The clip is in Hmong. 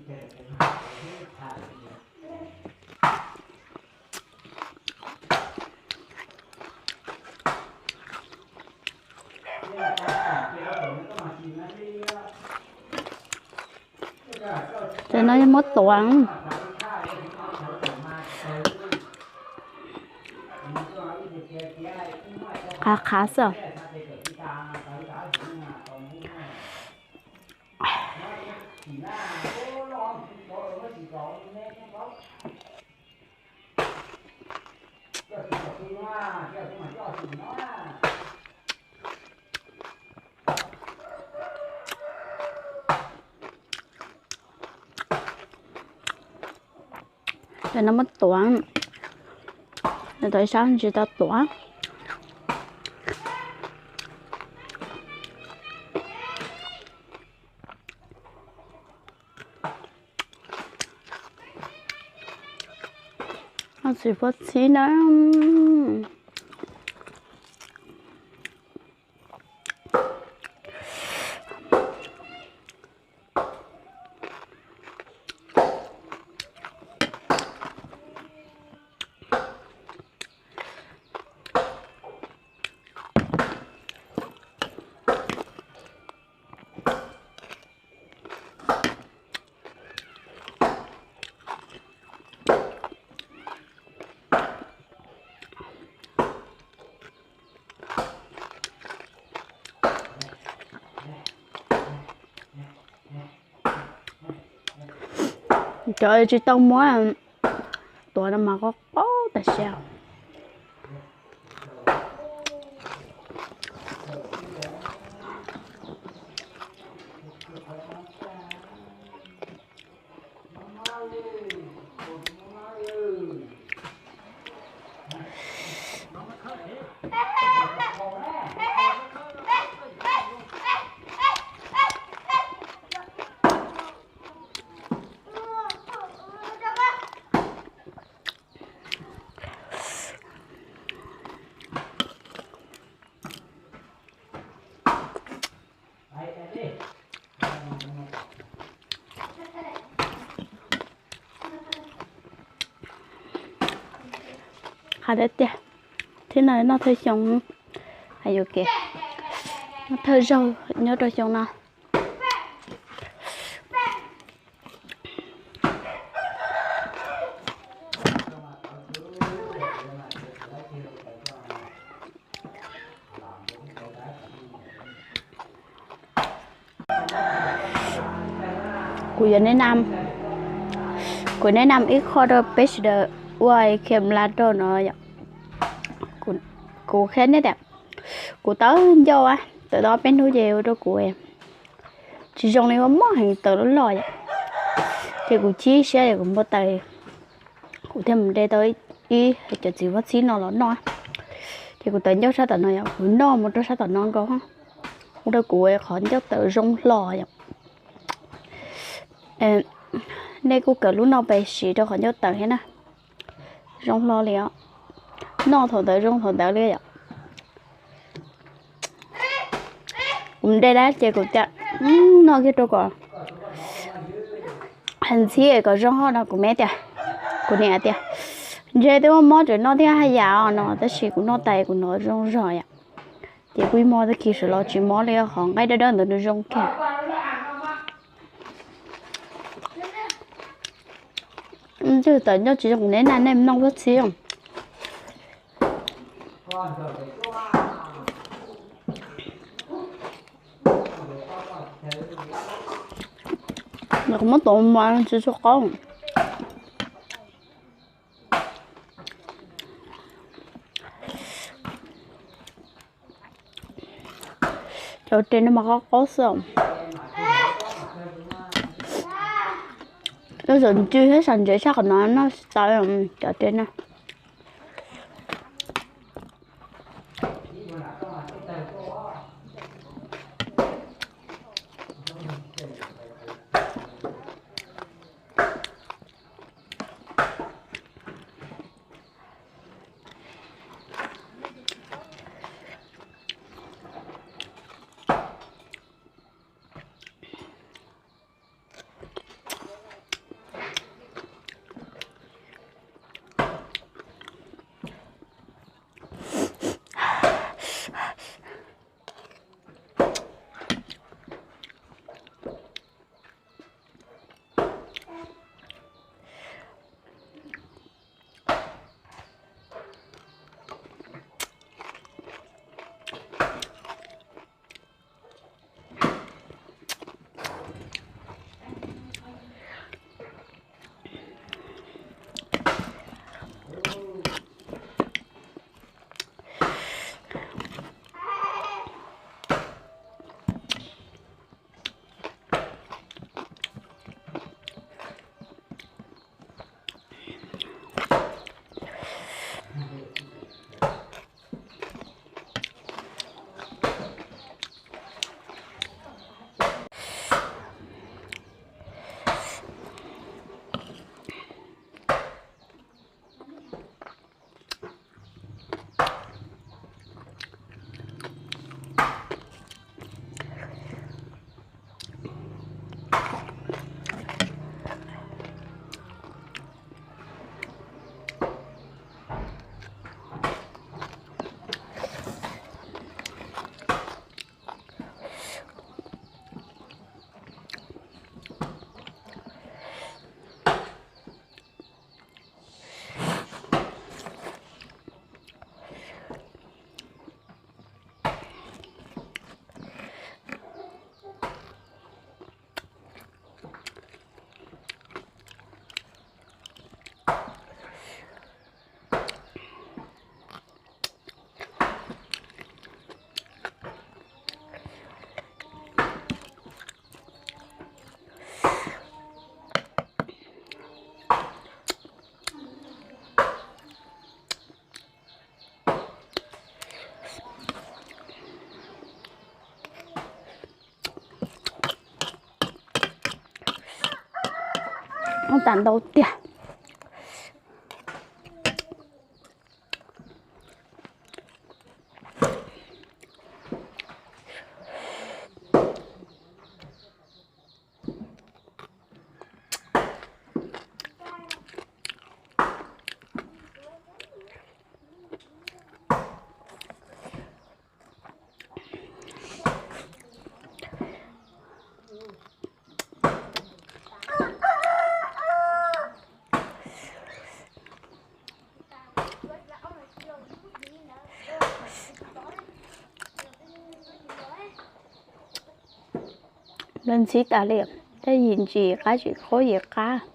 Ces no yog muab tuav qhav qhav xwb. Ces no muab tuav, no tuav ib sab ntsis tau tuav. Txiv huab txhib na. Cov tsis tau muab tuav no mas qaub qaub tas siab. Qab tiag tiag, thiab no noj thawj xyoo, hais yuam kev, noj thawj zaug nyob rau xyoo no. Kuv yuav nes nam, kuv nes nam ib qho rau peb sawv daws ua khe mla rau no yom. Kuv qhia nej tias kuv tau ncauj, tawm tau peb hnub ces ua rau kuv tsis zoo li, ua mob heev, tawm loj loj yom. Ces kuv chim siab es kuv npau taws, kuv thiaj mus de tau ib cov txiv huab txhib no los noj. Ces kuv tawm ncauj sab tom no yom, kuv noj mus rau sab tom no nkaus, ua rau kuv qhov ncauj tawm zoo hlo yom. Nej kuj kawm lub no pes siv rau qhov ncauj tawm thiab na, zoo hlo li os. Noj thaum ntawd zoo thaum ntawd li yom. Kuv de dab ces kuv tias noj kiag rau kom ntxhib kom zoo hlo no, kuv me tias, kuv niam tias ntshe twb muaj mob tseem noj thiab haj yam os no, tab sis kuv noj tas kuv hnov zoo zog yom. Ces kuj ib hmo tag kis sawv los tsis mob li, qhov nqaij dawb dawb ntawd nws zoo kiag. Twb tawm ncauj tsis zoo, kuv nes nam nej noj huab txhib. Kuv muab tuav mas tsis tshua qaub. Cov res no mas qaub qaub xwb. Lub zaum ncw thiab sam ntsev sab qhov no noj tsis tau cov res no. Noj tas ntau tiag. Lawv ntxhib tas li, tej yim ntsis qab tsis qhuav yim qab.